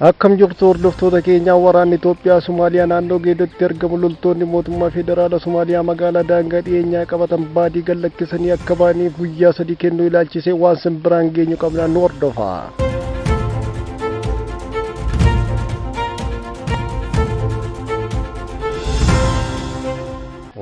Akkam jirtu hordoftoota keenyaa waraanni Itoophiyaa Somaaliyaa naannoo Geedootti argamu loltoonni mootummaa federaala Somaaliyaa magaalaa daangaa dhiyeenyaa qabatan baadii gad lakkisanii akka ba'aniif guyyaa sadii kennuu ilaalchisee waan sin biraan geenyu qabna nu hordofa.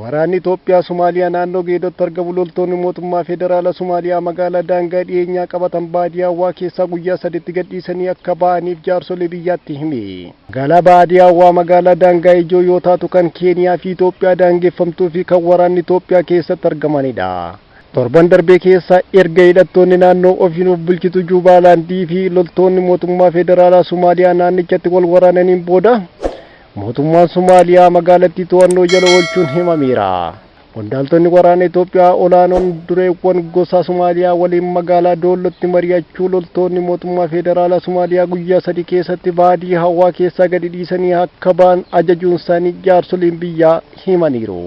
Waraanni Itoophiyaa Somaaliyaa naannoo Geedootti argamu loltoonni mootummaa federaala Somaaliyaa magaalaa daangaa dhiyeenyaa qabatan baadiyaawwaa keessaa guyyaa saditti gadhiisanii akka ba'aniif jaarsolee biyyaatti hime. Magaalaa baadiyaawwaa magaalaa daangaa ijoo yoo taatu kan Keeniyaa fi Itoophiyaa daangeffamtuu fi kan waraanni Itoophiyaa keessatti argamanidha. Torban darbee keessa erga hidhattoonni naannoo ofiin of bulchitu Juubaalaandii fi loltoonni mootummaa federaalaa Somaaliyaa naannichatti wal waraananiin booda mootummaan Somaaliyaa magaalattii to'annoo jala oolchuun himameera. Qondaaltonni waraana Itoophiyaa olaanoon dureewwan gosa Somaaliyaa waliin magaalaa Doollotti mari'achuu loltoonni mootummaa federaalaa Somaaliyaa guyyaa sadii keessatti baadii hawaa keessaa gadi dhiisanii akka ba'an ajajuun isaanii jaarsoliin biyyaa himaniiru.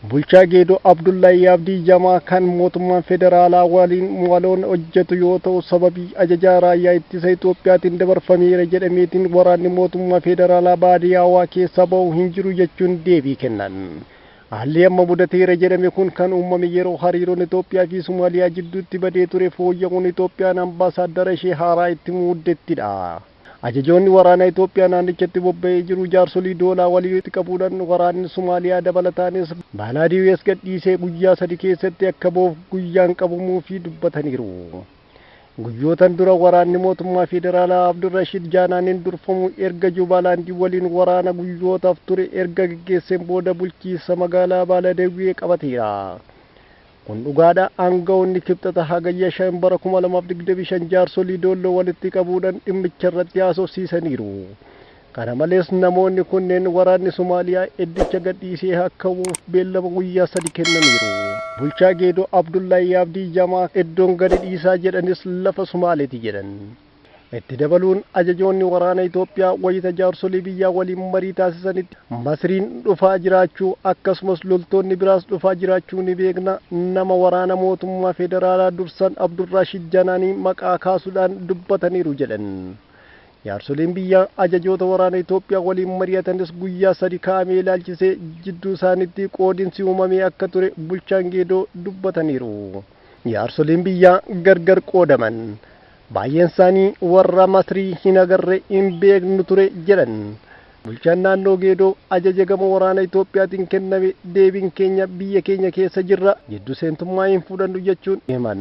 Bulchaa Geedoo Abdullahi Abdii Jamaa kan mootummaan federaalaa waliin waloon hojjetu yoo ta'u sababii ajajaa raayyaa ittisa Itoophiyaatiin dabarfameera jedhameetiin waraanni mootummaa federaalaa baadiyyaawaa keessaa ba'u hin jiru jechuun deebii kennan. Haalli amma mudateera jedhame kun kan uumame yeroo hariiroon Itoophiyaa fi Somaaliyaa jidduutti badee ture fooyya'uun Itoophiyaan ambaasaaddara ishee haaraa itti muuddettidha. Ajajoonni waraanaa Itoophiyaa naannichatti bobba'ee jiru jaarsolii doolaa walitti qabuudhaan waraanni Somaaliyaa dabalataanis Baalaadiyees gadhiisee guyyaa sadi keessatti akka ba'uuf guyyaan qabamuu fi dubbataniiru. Guyyootan dura waraanni mootummaa federaalaa Abdurrashiid Jaanaaniin durfamu erga Jubaalaandii waliin waraana guyyootaaf ture erga geggeesseen booda bulchiinsa magaalaa Baaladewwee qabateera. Kun dhugaadha aangawoonni kibxata hagayya 5 bara 2025 jaarsolii doolloo walitti qabuudhaan dhimmicha irratti haasofsiisaniiru. Kana malees namoonni kunneen waraanni Somaaliyaa eddicha gadhiisee akka ba'uuf beellama guyyaa sadi kennaniiru. Bulchaa Geedoo Abdullahi Abdii Jamaa iddoon gadi dhiisaa jedhanis lafa Somaaleeti jedhan. Itti dabaluun ajajoonni waraana Itoophiyaa wayita jaarsolii biyyaa waliin marii taasisanitti Masriin dhufaa jiraachuu akkasumas loltoonni biraas dhufaa jiraachuu ni beekna nama waraana mootummaa federaalaa dursan Abdurraashid Janaanii maqaa kaasuudhaan dubbataniiru jedhan. Jaarsoliin biyyaa ajajoota waraana Itoophiyaa waliin mari'atanis guyyaa sadi kaa'amee ilaalchisee jidduu isaaniitti qoodinsi uumamee akka ture bulchaan Geedoo dubbataniiru. Jaarsoliin biyyaa gargar qoodaman. Baay'een isaanii warra Masrii hin agarre hin beeknu ture jedhan. Bulchaan naannoo Geedoo ajaja gama waraana Itoophiyaatiin kenname deebiin keenya biyya keenya keessa jirra jiddu seentummaa hin fudhannu jechuun himan.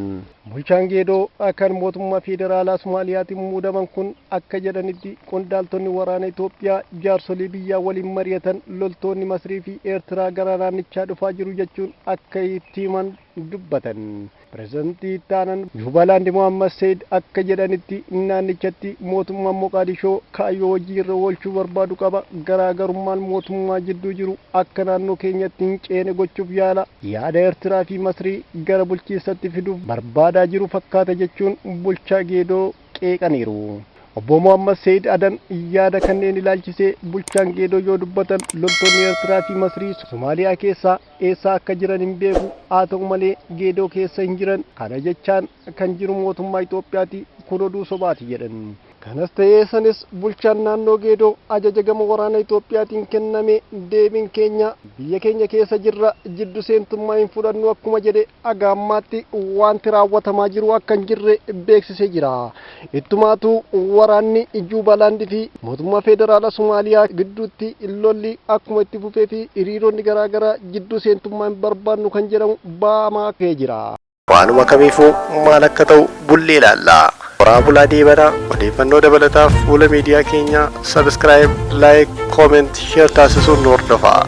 Bulchaan Geedoo kan mootummaa federaalaa Somaaliyaatiin muudaman kun akka jedhanitti qondaaltonni waraana Itoophiyaa jaarsolii biyyaa waliin mari'atan loltoonni Masrii fi Eertiraa gara naannichaa dhufaa jiru jechuun akka itti himan dubbatan. Pireezidantii itti aanan Juubalaand Mohammad Seyd akka jedhanitti naannichatti mootummaan Moqaadishoo kaayyoo hojii irra oolchuu barbaadu qaba. Garaagarummaan mootummaa jidduu jiru akka naannoo keenyatti hin ceene gochuuf yaala. Yaada Eertiraa fi Masrii gara bulchiinsatti fiduuf barbaadaa jiru fakkaata jechuun bulchaa Geedoo qeeqaniiru. Obbo Mohammad Seyd Adan yaada kanneen ilaalchisee bulchaan Geedoo yoo dubbatan loltoonni Eertiraa fi Masrii Somaaliyaa keessaa eessa akka jiran hin beeku haa ta'u malee Geedoo keessa hin jiran kana jechaan kan jiru mootummaa Itoophiyaati kun oduu sobaati jedhan. Kanas ta'ee sanis bulchaan naannoo Geedoo ajaja gama waraana Itoophiyaatiin kenname deebiin keenya biyya keenya keessa jirra jiddu seentummaa hin fudhannu akkuma jedhe aga ammaatti wanti raawwatamaa jiru akka hin jirre beeksisee jira. Ittumaatu waraanni Juubalaand fi mootummaa federaala Somaaliyaa gidduutti lolli akkuma itti fufee fi hiriironni garaagaraa jidduu seentummaa hin barbaannu kan jedhamu ba'amaa ka'ee jira. Waanuma kamiifuu maal akka ta'u bullee ilaalla. Horaa bulaa deebanaa odeeffannoo dabalataaf fuula miidiyaa keenyaa subscribe, like, comment, share taasisuun nu hordofaa.